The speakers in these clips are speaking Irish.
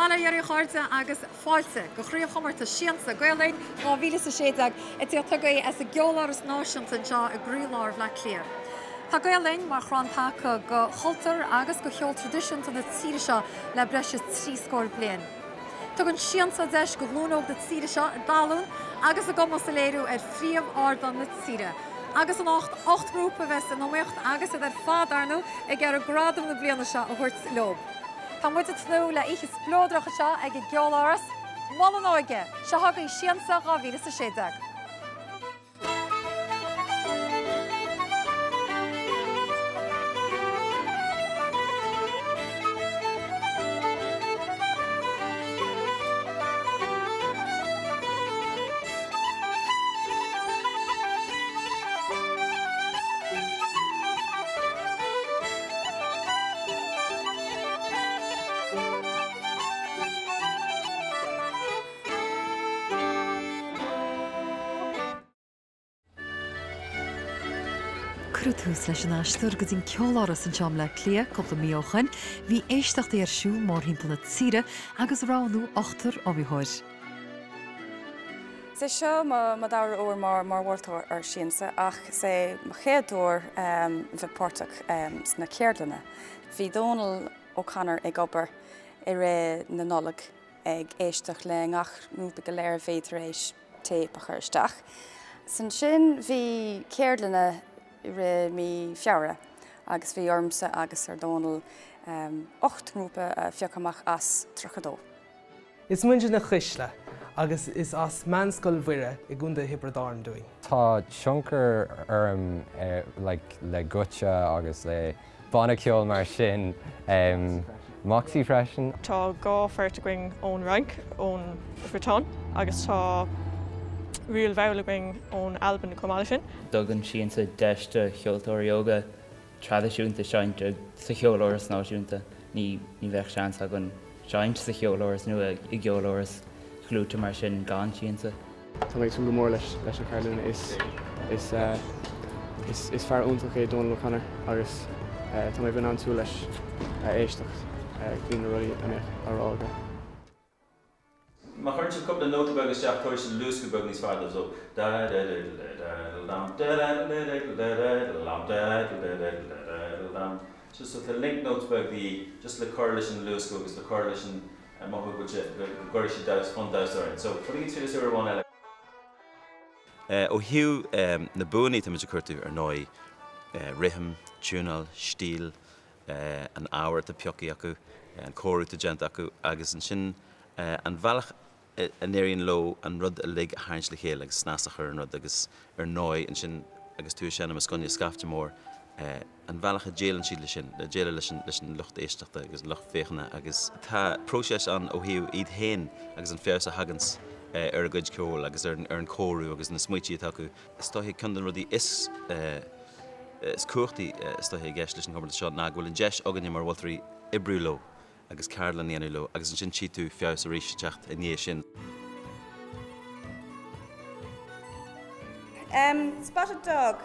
Bail ó Dhia oraibh a chairde agus fáilte go Chraobhchomórtas Siansa Gael Linn 2016 ag tíocht chugaibh as an gCeoláras Náisiúnta anseo i gcroílár Bhaile Átha Cliath. Tá Gael Linn mar chrann taca go chultúr agus go cheol traidisiúnta na tíre seo le breis is 30 scór bliain. Tugann Siansa deis go ghlúin óg na tíre seo a dtallann agus a gcumas a léiriú ar phríomh-ardán na tíre. Agus anocht, 8 ngrúpa a bheas in iomaíocht agus iad ar fad, ar ndóigh, ag iarraidh gradam na bliana seo a thabhairt leo. Tá muid ag tnúth le oíche spleodrach anseo ag an gCeoláras. Mol an Óige! Seo chugaibh Siansa 2016. Cuireadh tús leis an aistear go dtí an Ceoláras anseo i mBleá Cliath cúpla mí ó shoin. Bhí éisteachtaí ar siúl mórthimpeall na tíre agus roghnú ochtar iomaitheoir. Is é seo mo dara uair mar mholtóir ar Siansa ach is é mo chéad uair bheith páirteach sna ceardlanna. Bhí Dónal O'Connor ag obair i rith na Nollag ag éisteacht le ngach ngrúpa go léir a bhí tar éis téip a chur isteach. 'S ansin bhí ceardlanna i rith mí Feabhra agus bhí ormsa agus ar Dónal 8 ngrúpa a phiocadh amach as 32. Is muid na Cuisle agus is as Meánscoil Mhuire i gContae Thiobraid Árann dúinn. Tá tionchar orm like le Goitse agus le banna ceoil mar sin, Moxie freisin. Tá 2 pháirt againn ón Fhrainc, ón Bhriotáin agus tá ríl mhall againn ón Albain chomh maith leis sin. Tugann Siansa deis do cheoltóirí óga traidisiúnta seinnt sa Cheoláras Náisiúnta. Ní bheadh seans againn seinnt sa Cheoláras nó i gceoláras clúiteach mar sin gan Siansa. Tá mé ag súil go mór leis na ceardlanna. Is is fear iontach é Dónal O'Connor agus tá mé ag an-súil leis a éisteacht go dtí na rudaí a mbeadh á rá aige. Má chuireann sibh cúpla nóta beag isteach tabharfaidh siad luascadh beag níos fearr dóibh so Just so tá link notes beag de dhíth just le cur leis an luascadh agus le cur leis an mothú go bhfuil sé go gcuirfidh sé damhsa fonn damhsa orainn. So bainigí triail as uair amháin eile. Ó thaobh na buanna atá muid ag cuartú ar ndóigh, rithim, tiúnáil, stíl, an ábhar atá pioctha acu, an cóiriú atá déanta acu agus ansin an bhealach a n-éiríonn leo an rud uilig a tharraingt le chéile agus snas a chur ar an rud agus ar ndóigh ansin agus tú ag seinm os coinne scaifte mór an bhealach a déileann siad leis sin, le déileáil leis an leis an lucht éisteachta agus an lucht féachana agus tá próiseas ann ó thaobh iad féin agus an feabhas a thaganns ar a gcuid ceoil agus ar an cóiriú agus na smaoití atá acu. Is dóiche ceann de na rudaí is is cumhachtaí is dóiche i gceist leis an chomórtas seo ná go bhfuil an deis againne mar mholtóirí oibriú leo agus ceardlann a dhéanamh leo agus ansin tchí tú feabhas arís ag teacht i ndiaidh sin. Spotted Dog,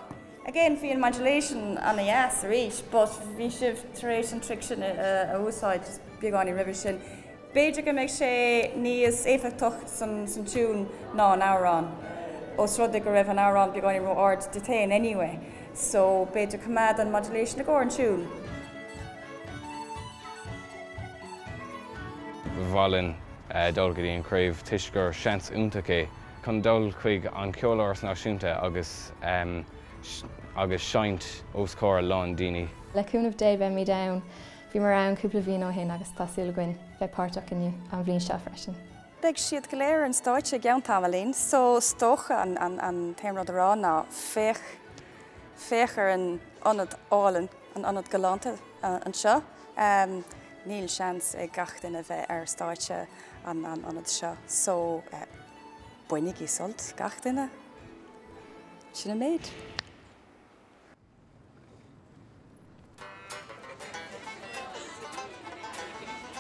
Again, bhí an modulation ana-dheas arís but bhí sibh tar éis an trick sin a úsáid beagáinín roimhe sin. B'fhéidir go mbeidh sé níos éifeachtach san tune ná an amhrán, os rud é go raibh an amhrán beagáinín ró-ard duit féin anyway, so b'fhéidir coimeád an modulation i gcomhair an tune. Ba mhaith linn dul go dtí an chraobh toisc gur seans iontach é chun dul chuig an Cheoláras Náisiúnta agus agus seinnt os comhair a lán daoine. Le cúnamh Dé beimid ann. Bhíomar ann cúpla bhliain ó shin agus tá súil againn bheith páirteach inniu an bhliain seo freisin. Beidh siad go léir ar an stáitse i gceann tamaillín so is dócha an t-aon rud a rá ná féach féach ar an ionad álainn, an ionad galánta anseo. Níl seans ag gach duine bheith ar stáitse an ionad seo so bainigí sult, gach duine. Sin an méid.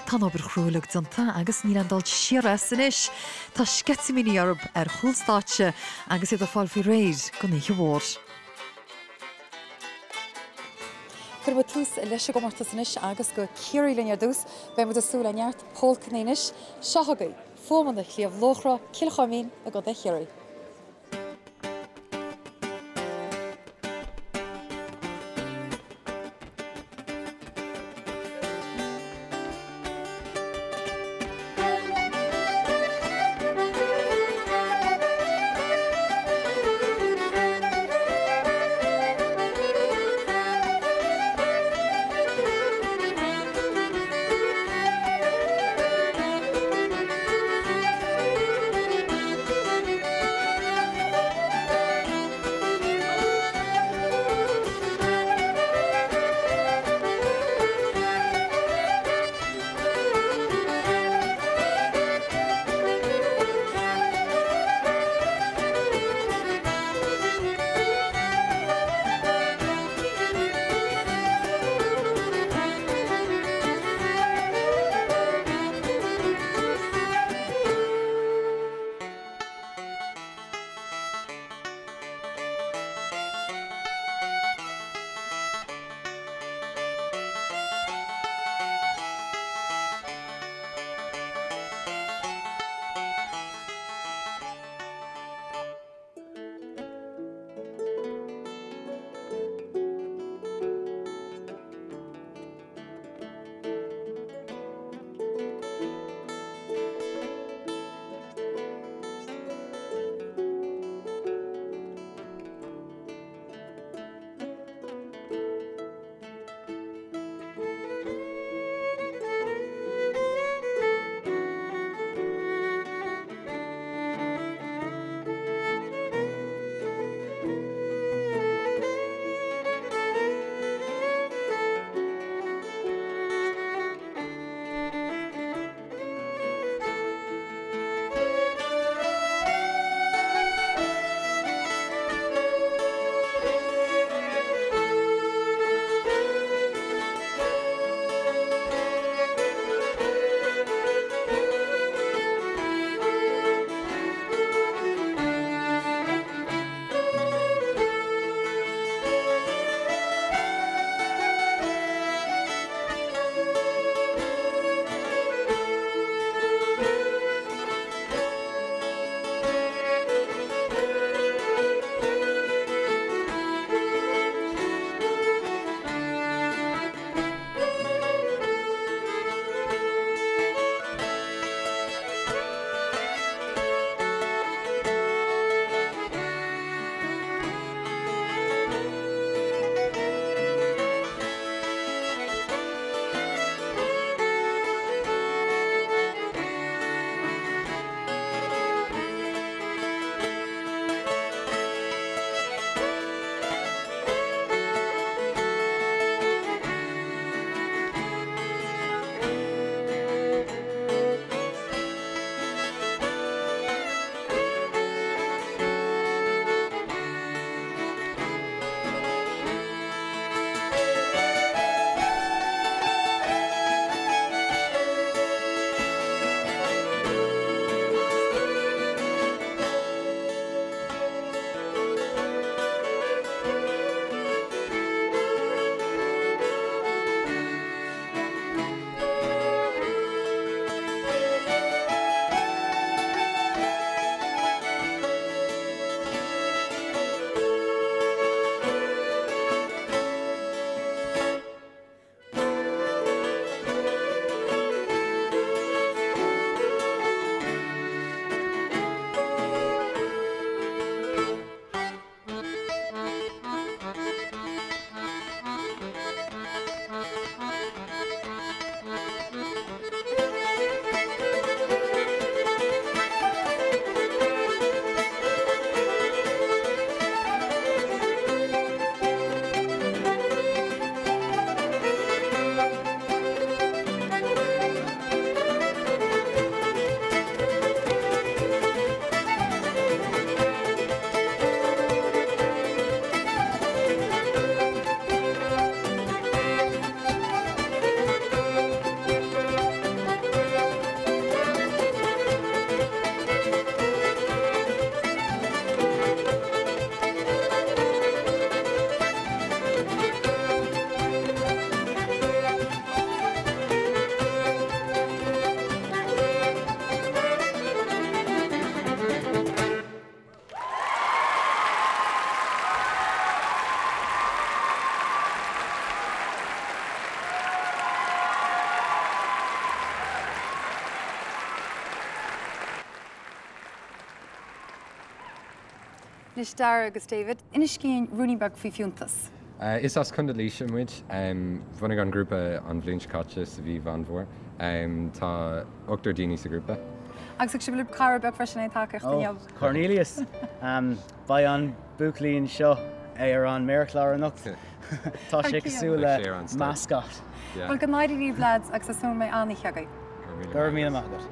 Tá an obair chrua uilig déanta agus níl aon dul siar as anois. Tá sceitimíní orthu ar chúl stáitse agus iad ag fáil faoi réir don oíche mhór. Cuirfidh muid tús leis an gcomórtas anois agus go Ciarraí linn ar dtús. Beidh muid ag súil le neart pólcanna anois. Seo chugaibh, Fuaimeanna Shliabh Luachra, Cill Choimín i gContae Chiarraí. Anois Dara agus David, inisígí dúinn ruainnín beag faoi Fiúntas. Is as Contae Laoise muid. Bhunaigh an grúpa an bhliain seo caite sa mhí Mheán Fómhair. Tá ochtar daoine sa ghrúpa. Agus thug sibh libh cara beag freisin é tacaíocht inniu. Oh, Cornelius! Beidh an buachaillín seo é ar an méarchlár anocht. Tá sé cosúil le mascot. Bhuel, go n-éirí libh lads agus is dóigh go mbeidh an-oíche agaibh. Go raibh míle maith agat.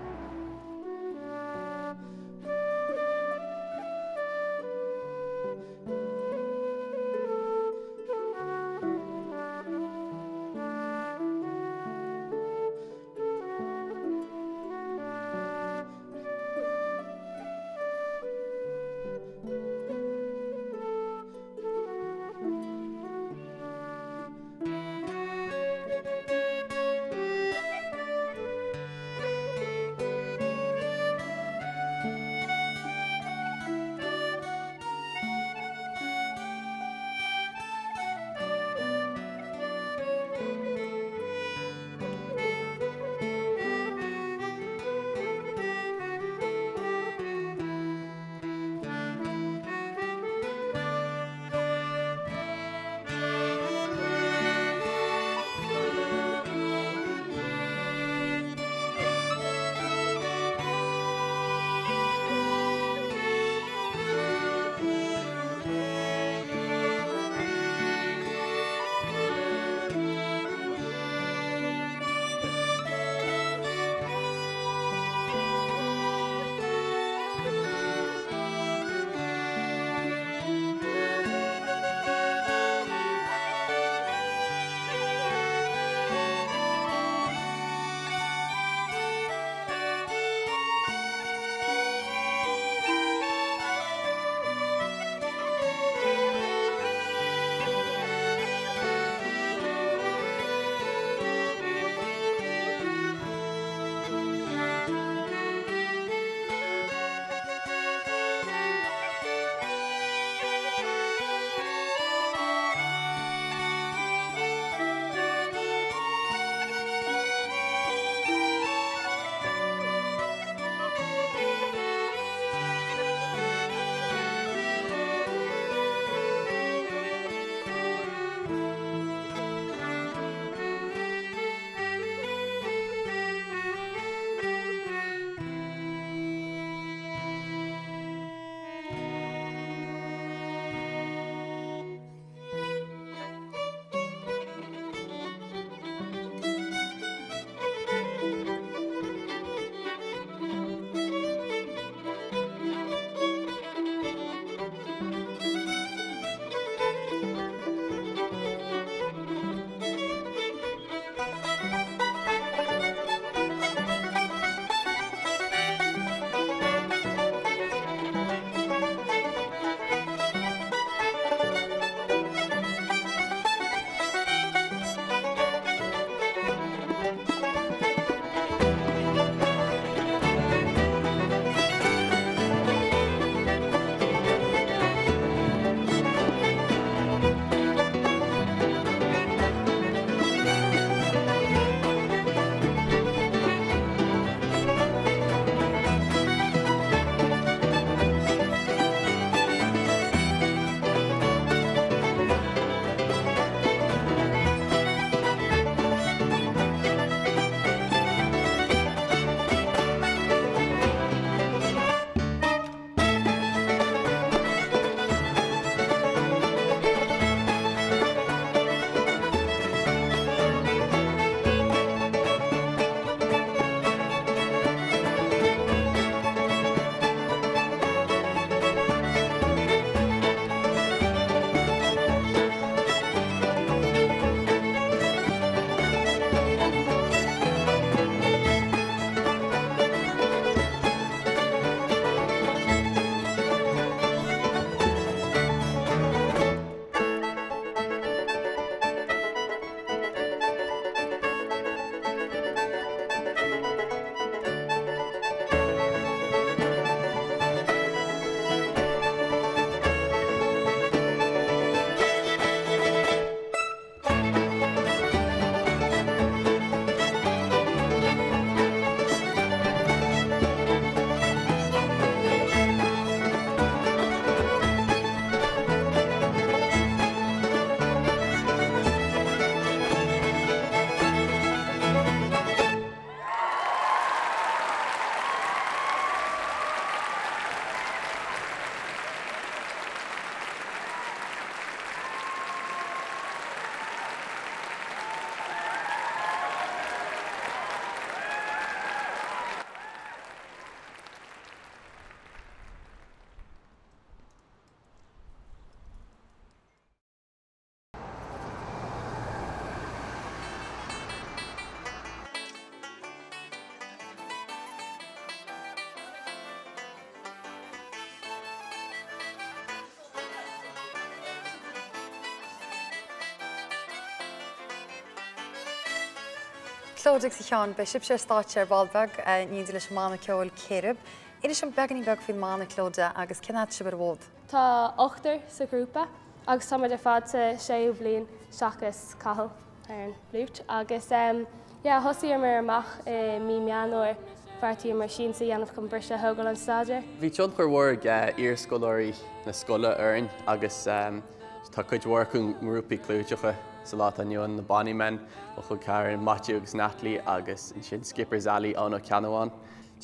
Clodagh agus a Sheáin, beidh sibhse ar stáitse ar ball beag in éindí leis an mbanna ceoil Coirib. Inis dom beagáinín beag faoin mbanna, Clodagh, agus cén fhad sibh ar an bhfód? Tá ochtar sa ghrúpa agus tá muid ar fad sa séú bliain seachas Cathal ar an fhliúit agus yeah thosaíomar amach i mí Meán Fhómhair, bheartaíomar siansa a dhéanamh chun briseadh a thógáil ón staidéar. Bhí tionchar mhór ag iarscoláirí na scoile orainn agus tá cuid mhór acu i ngrúpaí clúiteacha sa lá atá inniu ann, na Bonny Men, mo chol ceathrar Maitiú agus Natalie agus ansin Skipper's Alley, Eoin Ó Ceannabháin.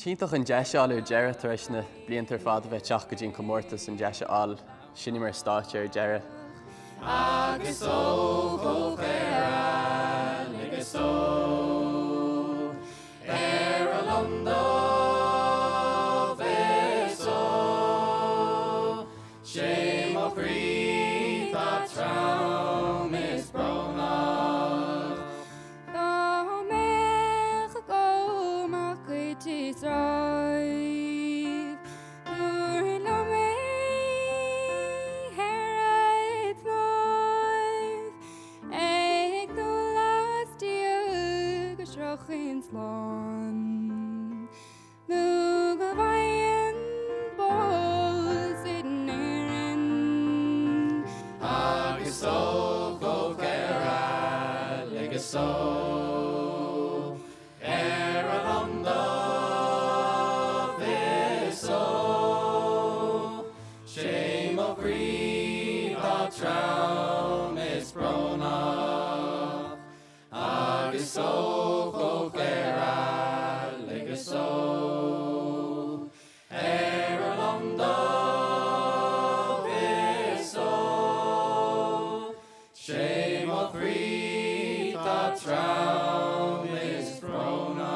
Iontach an deis a fháil ar deireadh tar éis na blianta ar fad a bheith ag teacht go dtí an comórtas an deis a fháil seinm ar stáitse ar deireadh. Agus ó Cho Chléire agus ó ar a lom dubh is ó 'sé mo chroí 'tá trom is brónach. Dá mbeadh agam ach cuid is roimh Tabhair liom é ar a snámh Ag dul as tír go sroichfinn slán Nó go bhfaighinn bás in Éirinn. Agus ó Cho Chléire agus ó Ar an lom dubh is ó 'sé mo chroí 'tá trom is brónach Agus ó Cho Chléire agus ó Ar an lom dubh is ó 'Sé mo chroí 'tá trom is brónach.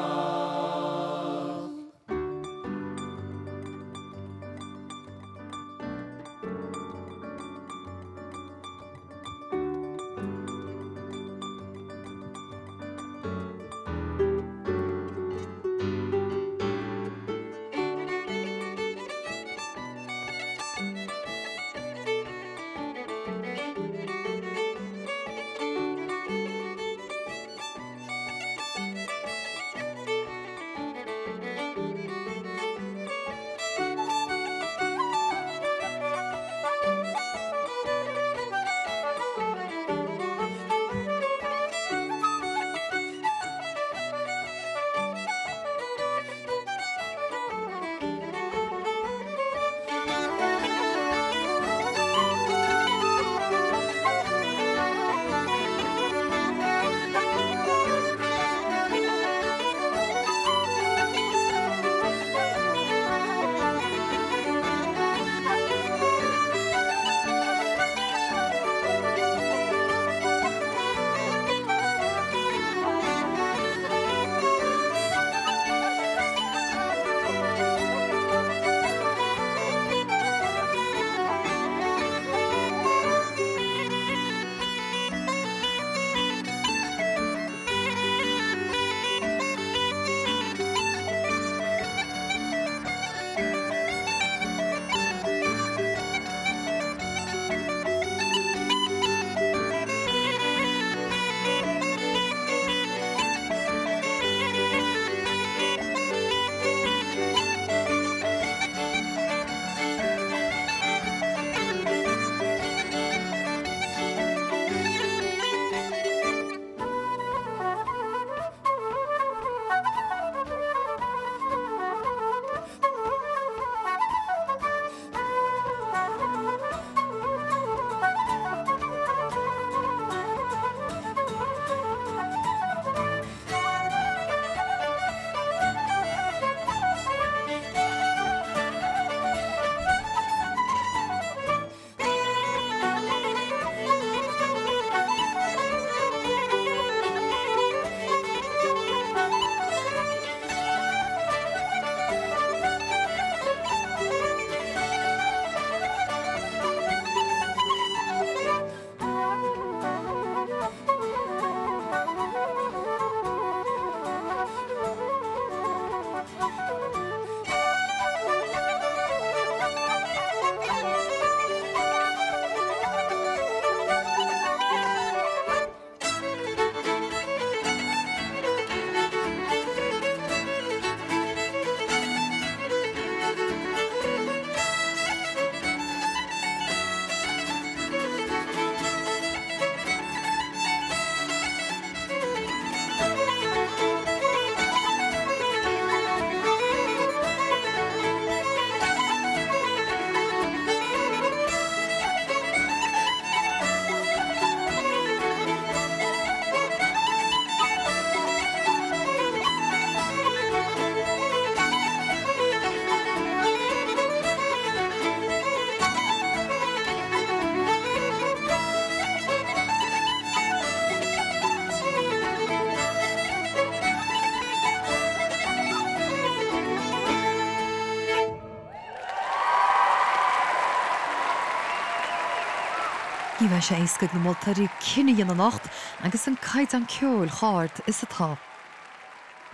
Ní bheidh sé éasca ag na moltóirí cinneadh a dhéanamh anocht agus an caighdeán ceoil chomh hard is atá.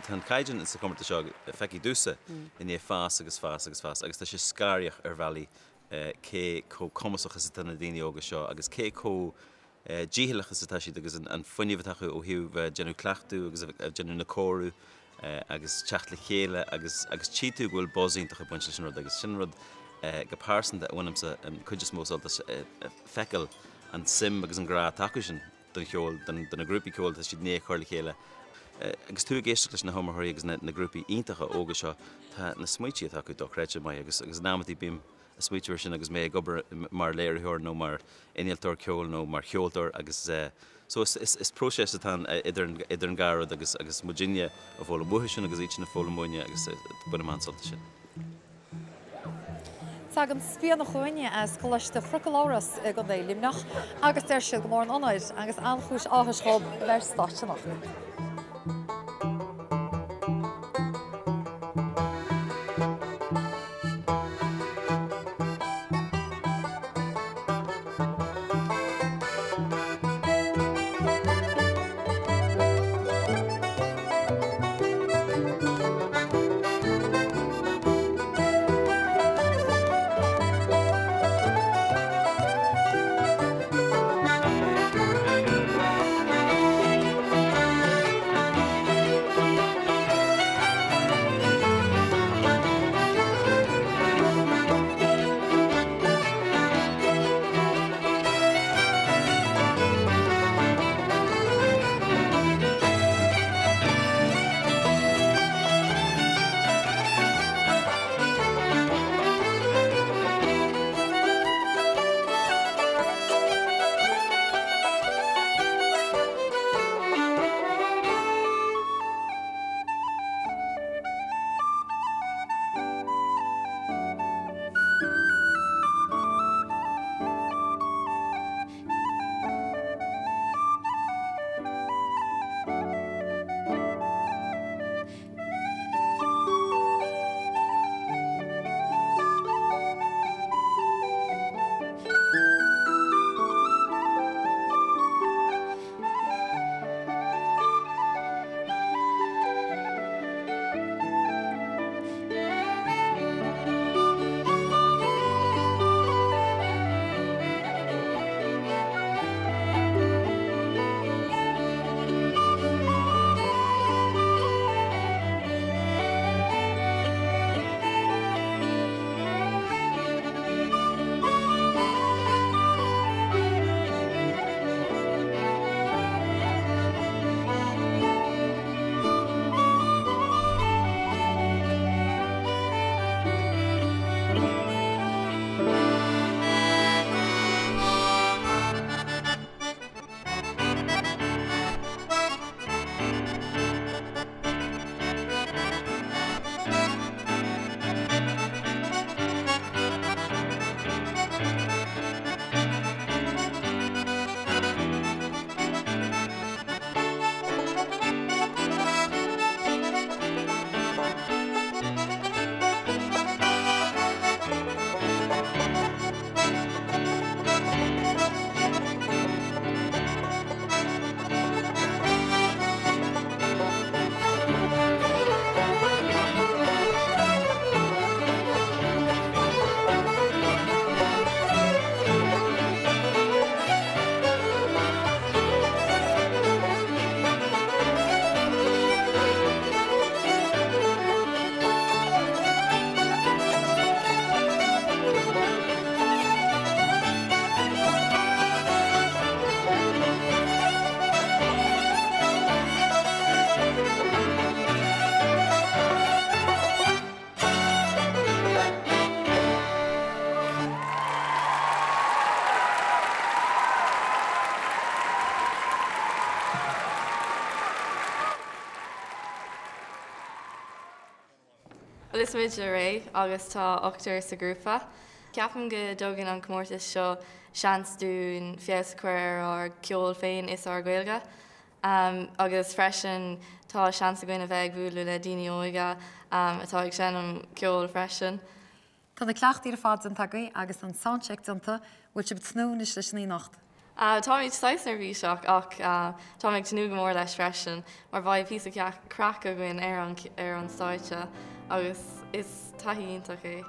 Tá an caighdeán sa chomórtas seo, feicthe domhsa, i ndiaidh fás agus fás agus fás agus tá sé scanraitheach ar bhealaí cé chomh cumasach is atá na daoine óga seo agus cé chomh dícheallach is atá siad agus an fuinneamh atá acu ó thaobh bheith ag déanamh cleachtadh agus ag déanamh na cóiriú agus teacht le chéile agus agus tchí tú go bhfuil buzz iontach ag baint leis an rud agus sin rud go pearsanta a bhainimse an cuid is mó sult as feiceáil an suim agus an grá atá acu sin don cheol, do na grúpaí ceoil atá siad i ndiaidh a chur le chéile. Agus tú ag éisteacht leis na hiomaitheoirí agus na grúpaí iontacha óga seo, tá na smaointe atá acu dochreidte maith agus agus in amantaí bím ag smaoitiú air sin agus mé ag obair mar léiritheoir nó mar innealtóir ceoil nó mar cheoltóir agus so is próiseas atá ann idir an dhá rud agus agus muidinne ag foghlaim uathu sin agus iad sin ag foghlaim uainne agus bainim an-sult as sin. Tagann Spíonadh chugainne as Coláiste Chnoc an Labhrais i gContae Luimneach agus deir siad gur mór an onóir agus an-chúis áthais dhóibh a bheith ar stáitse anocht. Bhuel is muid Array agus tá ochtar sa ghrúpa. Ceapaim go dtugann an comórtas seo seans dúinn feabhas a chur ar ár gceol féin is ár Gaeilge. Agus freisin tá seans againn a bheith ag bualadh le daoine óga atá ag seinm ceoil freisin. Tá na cleachtaí ar fad déanta agaibh agus an soundcheck déanta, bhfuil sibh ag tnúth anois leis an oíche anocht? Táimid saghas neirbhíseach ach táim ag tnúth go mór leis freisin mar beidh píosa craic againn ar an ar an stáitse agus is taithí iontach é.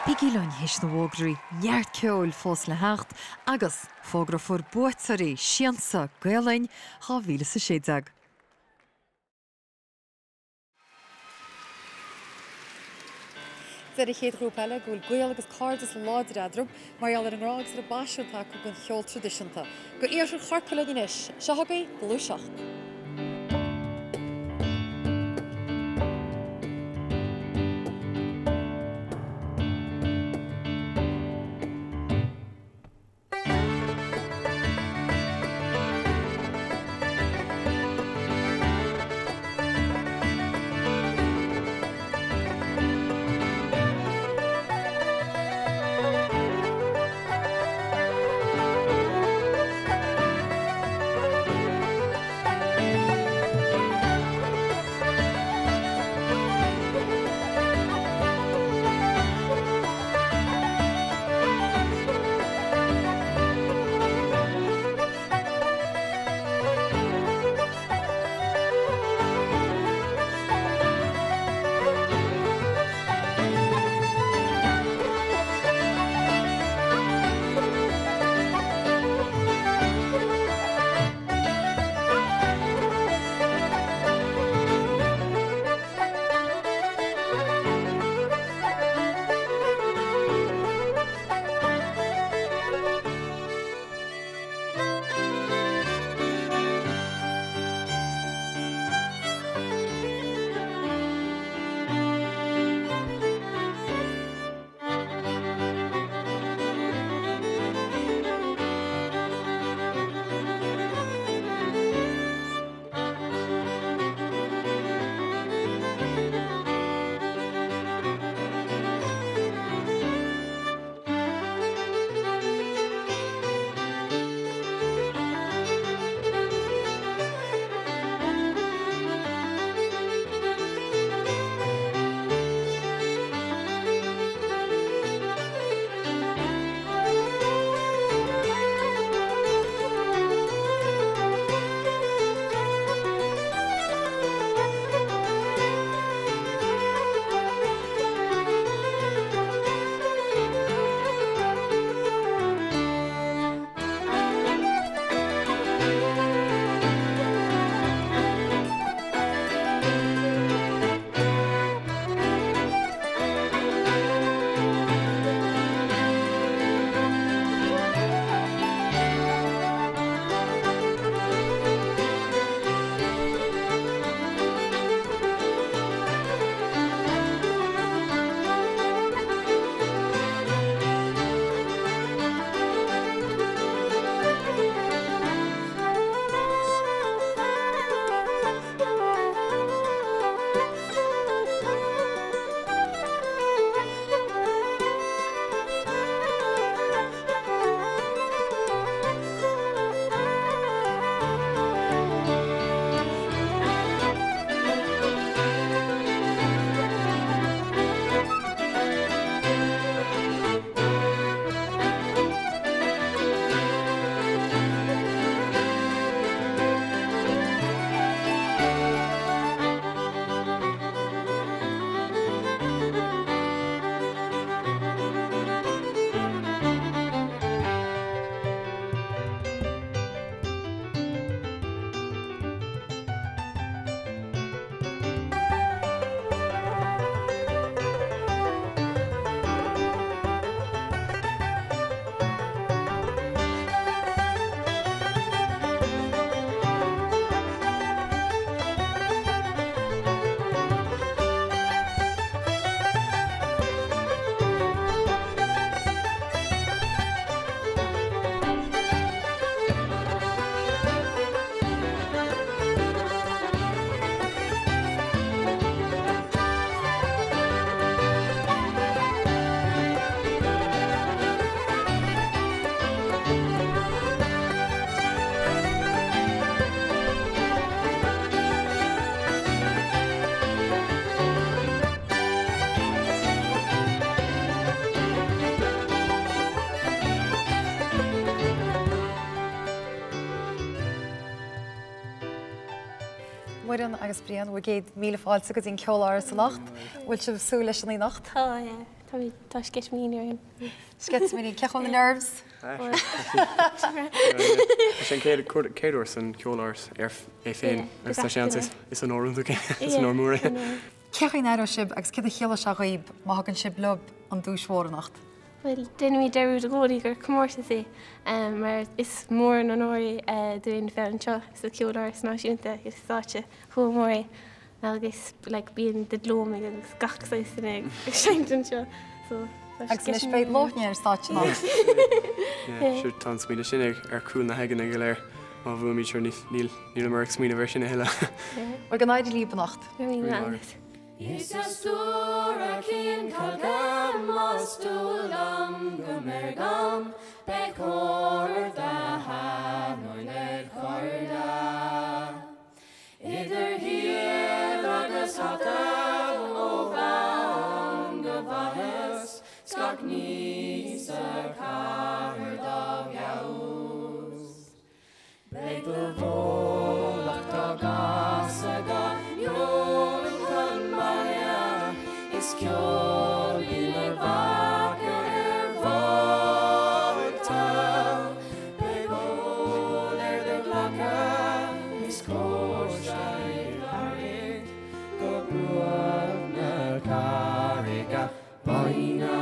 Bígí linn théis na bhfógraí, neart ceoil fós le theacht agus fógrófar buaiteoirí Siansa Gael Linn 2016. Deir an chéad ghrúpa eile go bhfuil gaol agus cairdeas láidir eadarthu mar gheall ar an ngrá agus ar an bpaisean atá acu don cheol traidisiúnta. Go iarthar Chorcaí linn anois, seo chugaibh Gluaiseacht. Muireann agus Brian, bhur gcéad míle fáilte go dtí an Ceoláras anocht. Bhfuil sibh ag súil leis an oíche anocht? Tá, yeah. Tá, tá sceitimíní orainn. Sceitimíní. Cén chaoi na nerves? Tá sé an chéad chéad uair san Ceoláras é féin agus tá sé an is onóir iontach é, is onóir mór é. Cén chaoi a n-aireoidh sibh agus céard a chiallóidh sé dhaoib má thugann sibh libh an duais mhór anocht? Bhuel, déanaimid dearúd i gcónaí gur comórtas é mar is mór an onóir é dúinn bheith anseo sa Cheoláras Náisiúnta, is stáitse chomh mór é agus like bíonn The Gloaming agus gach saghas duine ag seinnt anseo so tá Agus anois beidh leoithne ar stáitse anocht. Yeah, sure tá an smaoineamh sin ag ar chúl na haigne go léir má bhuaimid sure níl níl nílimid ag smaoineamh air sin a thuilleadh. Bhuel go n-éirí libh anocht. Go raibh míle maith agat. Is a stiúir a cinn cailce más dual dom go mbeir agam beidh cóir beatha nó led chairde. Idir shíol agus hata ó bhonn go bhfaitheas 's gach ní sa chathair dá bhfeabhas. Beidh do bhólacht á gcasadh go neoin chun baile is ceol binn ar bhaca ar bhfáilte. Beidh ól ar do ghlaca is cóiste ag tarraingt go bruach na carraige báine.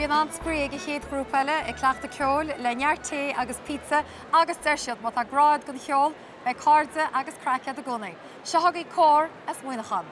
Bíonn an-spraoi ag an chéad ghrúpa eile ag cleachtadh ceoil le neart tae agus pizza agus deir siad má tá grá agat don cheol, beidh cairde agus craic agat i gcónaí. Seo chugaibh cór as Muineachán.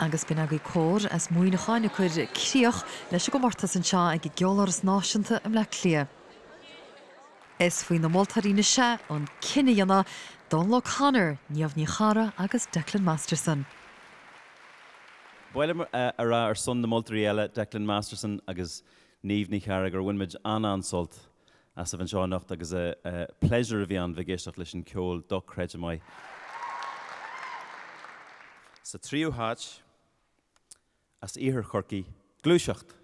Agus b'in agaibh cór as Muineachán ag cur críoch leis an gcomórtas anseo ag an gCeoláras Náisiúnta i mBleá Cliath. Is faoi na moltóirí anois é an cinneadh a dhéanamh, Dónal O'Connor, Niamh Ní Charra agus Declan Masterson. Ba mhaith liom a rá ar son na moltóirí eile, Declan Masterson agus Niamh Ní Charra, gur bhain muid an-an-sult as a bheith anseo anocht agus pléisiúr a bhí ann bheith ag éisteacht leis an ceol dochreidte maith. Sa tríú háit, as Iarthar Chorcaí, Gluaiseacht!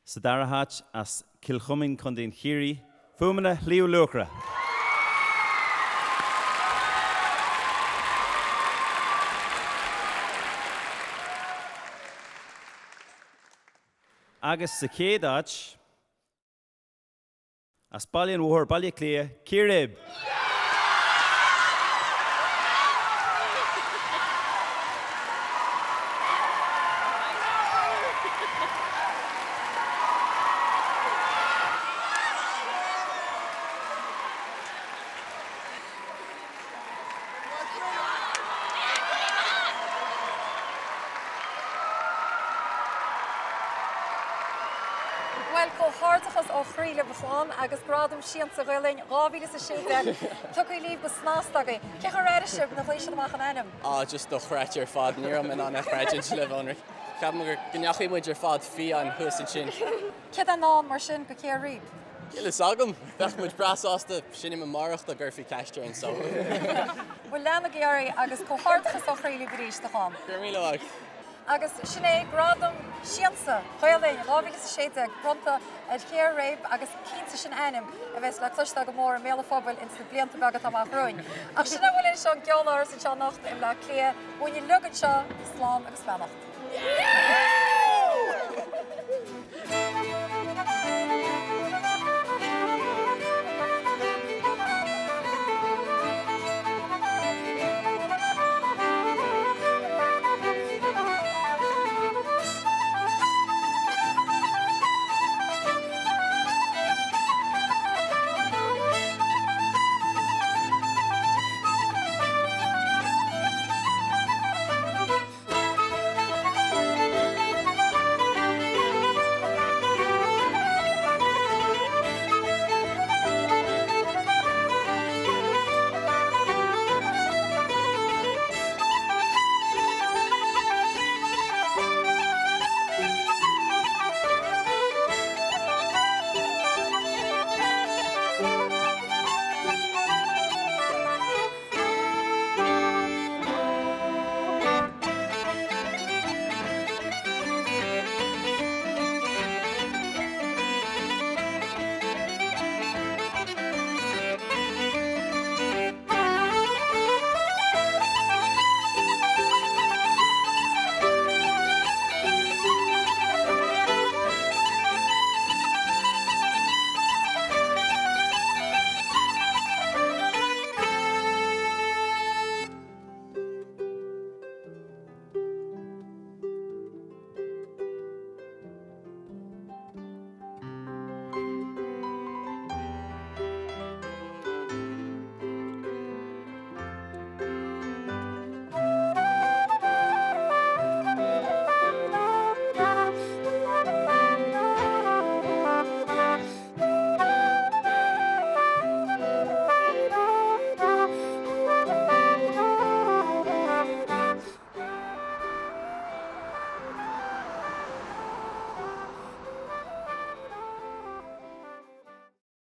Sa dara háit, as Cill Chuimín, Co. Chiarraí, Fuaimeanna Shliabh Luachra. Agus sa chéad áit, As Baile an Bhóthair, Baile Átha Cliath, Círéib! Bhuel, comhghairdeachas ó chroí libh a chlann agus Gradam Siansa Ghael Linn 2016 tugtha libh go snasta agaibh. Cén chaoi ar airigh sibh nuair a ghlaoigh siad amach an ainm? Ah, just dochreidte ar fad, ní raibh mé in ann é a chreidiúint le bheith ionraic. Cheap mé go ndeachaigh muid ar fad fiáin thuas ansin. Céard é i ndán mar sin do Chéiríb? Níl fhios agam. Bheadh muid breá sásta seinm amárach dá gcuirfí ceist orainn so. Bhuel, leanaigí oraibh agus comhghairdeachas ó chroí libh arís, a chlann. Go raibh míle maith. Agus sin é Gradam Siansa Ghael Linn 2016 bronnta ar Chéiréib agus cinnte sin ainm a bheas le cloisteáil go mór i mbéal an phobail ins na blianta beaga atá amach romhainn. Ach sin é a bhfuil anois ón gCeoláras anseo anocht i mBleá Cliath. Uainn uilig anseo, slán agus beannacht.